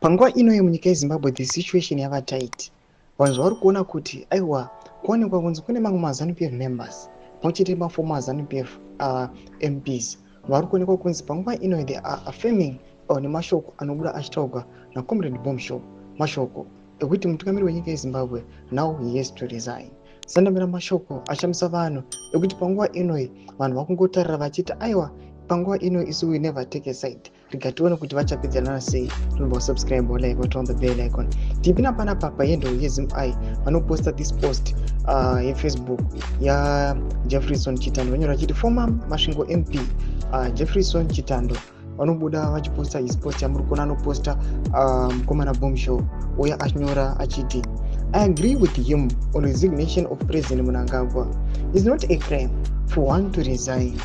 Panguva ino yemunyika yeZimbabwe, the situation yava tight. Vanhu zvavari kuona kuti aiwa, kuwanikwa kunzi kune mamwe maZANU PF members pamwe chete nemaformer ZANU PF MPs vari kuonekwa kunzi panguva ino they are affirming nemashoko anobuda achitaurwa naComrade Bombshell, mashoko ekuti mutungamiri wenyika yeZimbabwe now he has to resign. Sandamira mashoko ashamisa vanhu ekuti panguva inoi vanhu vakungotarira vachiti aiwa, panguva ino isu we never take a side, rega tione kuti vachapedzerana sei. Remember subscribe, like, turn on the bell icon. Tipina panapa pahandle yeZimEye, vanoposta this post yeFacebook yaJefferson Chitando. Vanyora vachiti former Masvingo MP Jefferson Chitando vanobuda vachiposta his post yamuri kuona. Anoposta mukomana Bombshell uye achinyora achiti, "I agree with him on resignation of President Mnangagwa. It's not a crime for one to resign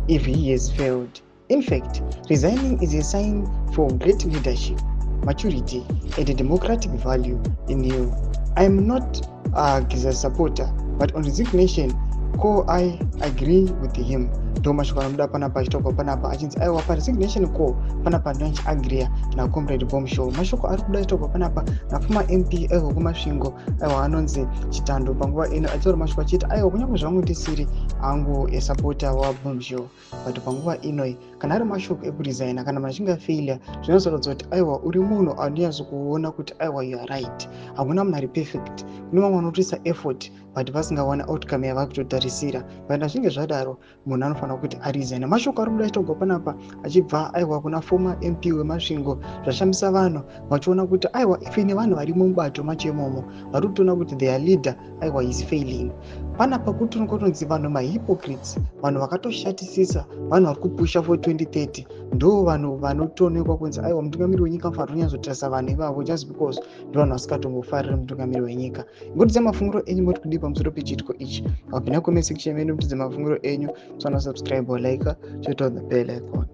if he has failed. In fact, resigning is a sign for great leadership, maturity and a democratic value in you. I am not a Geza supporter, but on resignation call I agree with him." Ndo mashoko anobuda panapa achitaurwa panapa achinzi aiwa, paresignation call panapa ndoachiagreea naComrade Bombshell. Mashoko ari kubuda achitaurwa panapa naformer MP aiwa kuMasvingo, aiwa, anonzi Chitando, panguva ino achitaura mashoko achiti aiwa, kunyange zvangu ndisiri hangu esupporter waBombshell, but panguva inoi kana ari mashoko ekuresigna kana munhu achinge afaila, zvinozoratidza kuti aiwa, uri munhu anonyatsokuona kuti aiwa, you are right. Hakuna munhu ari perfect. Kune vamwe vanotoisa effort but vasingawani outcome yava kutotarisira, but achinge zvadaro munhu anofanira kuti aresigna. Mashoko ari kuda achitaurwa panapa achibva aiwa kuna former MP weMasvingo zvashamisa vanhu vachiona kuti aiwa, even vanhu varimo mubato macho imomo vari kutoona kuti their leader aiwa is failing. Panapa kutonzi vanhu mahypocrites, vanhu vakatoshatisisa, vanhu vari kupusha for 2030, ndo vanhu vanotoonekwa kunzi aiwa, mutungamiri wenyika anofanira kunyatsotarisa vanhu ivavo just because ndo vanhu vasikatombofariri mutungamiri wenyika. Ngotidza mafungiro enyu, moti kudii pamusoro pechiitiko ichi? Wapinda comment section medu, mutidze mafungiro enyu. Musana subscribe or like, turn on the bell icon.